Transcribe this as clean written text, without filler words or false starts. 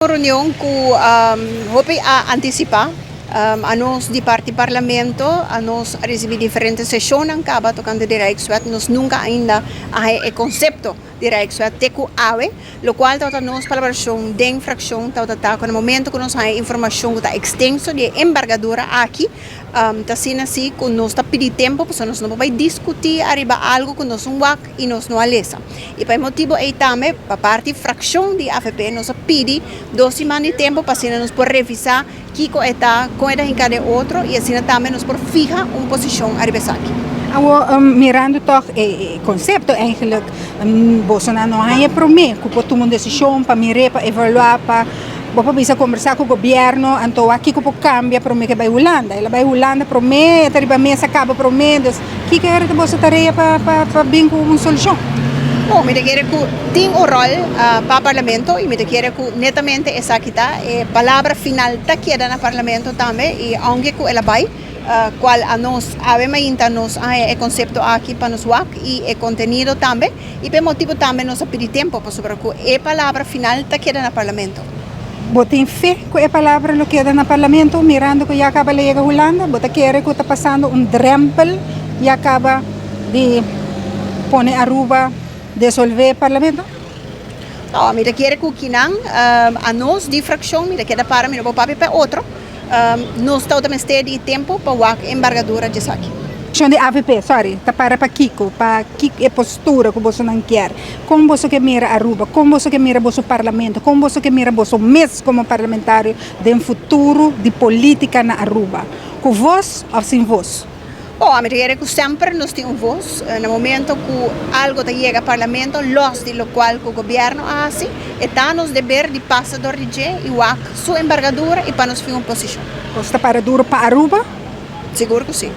Reunion ku hopi a antisipá. Anos di parti Parlamento, anos a risibí diferente seshonnan kaba tokante di Rijkswet. Nos nunka ainda a haña e konsepto di Rijkswet te ku awe, lokual tabata nos palabrashon den frakshon tabata ta ku na momento ku nos haña informashon ku ta ekstenso di e embargadura aki, ta asina si ku nos ta pidi tempu pasobra nos no por bai diskutí ariba algu ku nos un wak i nos no a lesa. I pa e motibu ei tambe pa parti frakshon di avp nos a pidi 2 siman di tempu pa asina nos por revisá kiko e ta, kon e ta hinká den otro i asina tambe nos por fiha un posishon ariba esaki. Awo, mirando toch e konsepto eigenlijk, boso no a promé ku por tuma un desishon pa mira, pa evaluá, pa bo bisa kombersá ku gobièrnu, anto aki ku kambia promé ku bai Hulanda. El a bai Hulanda promé, riba mesa kaba promé, dus kiko ta boso tarea pa bin ku un solushon? Bon, mi ta kere ku tin un ròl pa Parlamento i mi ta kere ku netamente esaki ta e palabra final ta keda na Parlamento tambe i aunke ku el a bai, kual anos awe mainta nos e konsepto aki pa nos wak i e kontenido tambe i pa motibu tambe nos a pidi tempu pasobra ku e palabra final ta keda na Parlamento. Bo tin fe ku e palabra lo keda na Parlamento, mirando ku ya kaba el a yega Hulanda? Bo ta kere ku ta pasando un drempel ya kaba di pone Aruba disolvé Parlamento? No, mi ta kere ku kinan anos di frakshon, mi ta keda para, mi no por papia pa otro. Nos ta mester di tempu pa wak embargadura di esaki. Frakshon di AVP, sorry, ta para pa kiko, pa kiko e postura ku boso no ke. Kon boso ke mira Aruba, kon boso ke mira boso Parlamento, kon boso ke mira boso mes komo parlamentario den futuro di polítika na Aruba. Ku voz òf sin voz? Bon, ami ta kere ku semper nos tin un voz. Na momento ku algu ta yega Parlamento, los di lokual ku gobièrnu hasi, ta nos deber di pasa dor di dje i wak su embargadura i pa nos fiha un posishon. Bo ta para duru pa Aruba? Sigur ku si.